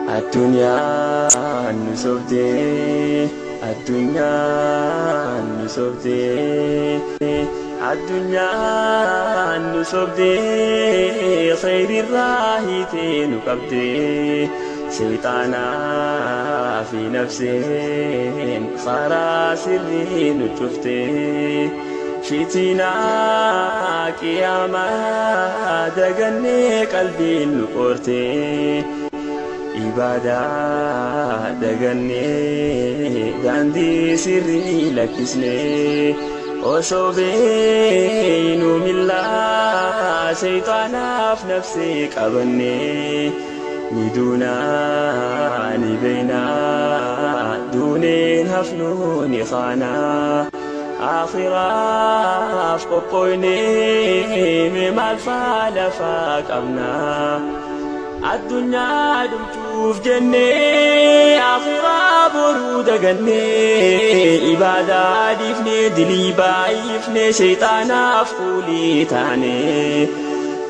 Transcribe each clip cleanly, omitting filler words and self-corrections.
Addunyaan nu sobdee, addunyaan nu sobdee, addunyaan nu sobdee, khayrirraa hiitee nu qabdee, shayxaanaa fi nafseen karaa sirrii nu cuftee, fitinaa qiyaamaa dagannee qalbiin nu qortee. Ibaadaa dagannee daandii sirrii lakkisnee osoo beeynu millaa shayxaanaaf nafsee qabannee ni duunaa ni beeynaa duuneen hafnuu ni kaanaa aakhiraaf qophooynee mee maal faa lafaa qabnaa. Addunyaa dhumtuuf jennee akhiraa boruu dagannee ibaadaa dhiifnee dilii baay'ifnee shayxaanaaf fuulii taane.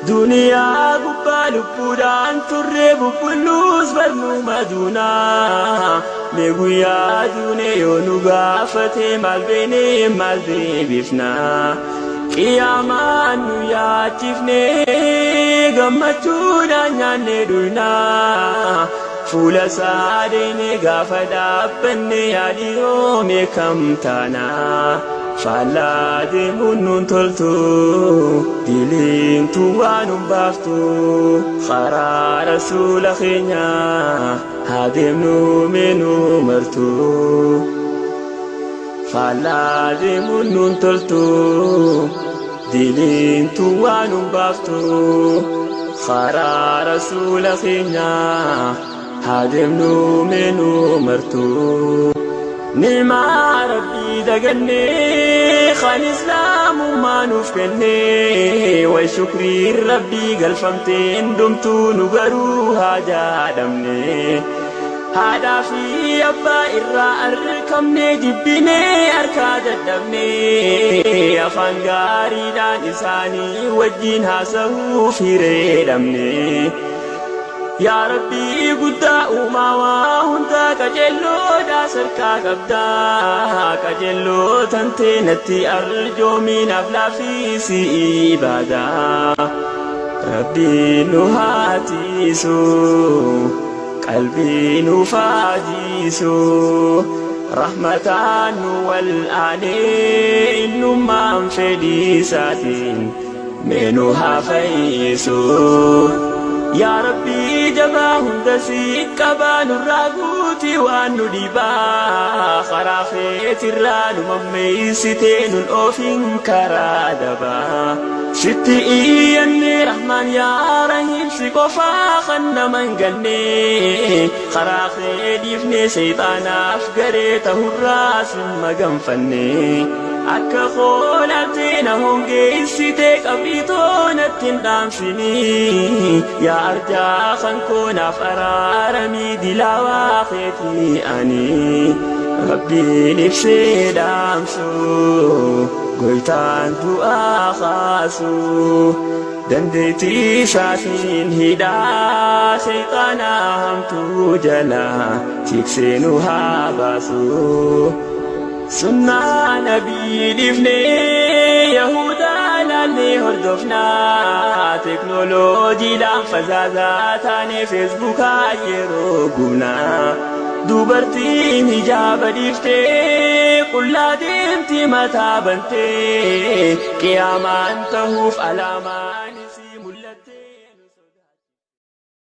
Duniyaa gubbaa lubbuudhaan turre bubbulluus barnuma duunaa. Mee guyyaa duune yoo nu gaafate maal beene maal deebifnaa. Qiyaamaan nu yaachifne gammachuudhaan nyaanne dhugnaa. Fuula isaa deene gaafa dhaabbanne yaadhiroo meekam taanaa. Faallaa deemuun nuun toltu diliintu waan nun baaftu karaa rasuula keenyaa haa deemnu mee nu martu. Faallaa deemuun nuun toltu diliintu waan nun baaftu karaa rasuula keenyaa haa deemnu mee nu martu. Ni'maa Rabbii dagannee kan islaamummaa nuuf kennee way shukriin Rabbii galfamteen dhumtuu nu garuu haajaa dhabne. Haadhaa fi abbaa irraa arkamne jibbinee harkaa dadhabne afaan gaariidhaan isaanii wajjin haasa'uuf hiree dhabne. Yaa Rabbii guddaa uumaa waa hundaa qajeelloodhaa sarkaa qabdaa qajeelloo tantee natti arjoominaaf laafisi ibaadaa. Rabbiin nu haa tiisu qalbii nu faajisu rahmataan nu wal'aanee innummaan fedhii isaatiin mee nu haa fayyisu. Yaa Rabbii jabaa hunda si qabaa nurraa guutii waan nu dhibaa karaa feetirraa nu mammeessitee nun oofin karaa dabaa. Sitti iyyanne Rahmaan yaa Rahiim si qofaa kan nama hin ganne karaa kee dhiifne shayxaanaaf garee tahurraa sin maganfanne. Akka koolaaltee na hongeessitee qabrii too natti hin dhaamsini yaa arjaa kan koo naaf araaramii dilaawaa keetii ani Rabbiin ibsee dhaamsu goytaan du'aa kaasu dandeettii isaatiin hidhaa shayxaanaa hamtuu jalaa tiksee nu haa baasu. Sunnaa nabii dhiifnee Yahudaa laallee hordofnaa teknooloojiidhaan fazaazaa taanee feesbuukaa yeroo gubnaa dubartiin hijaaba dhiiftee qullaa deemti mataa bantee qiyaamaan tahuuf alaamaan isii mul'atte.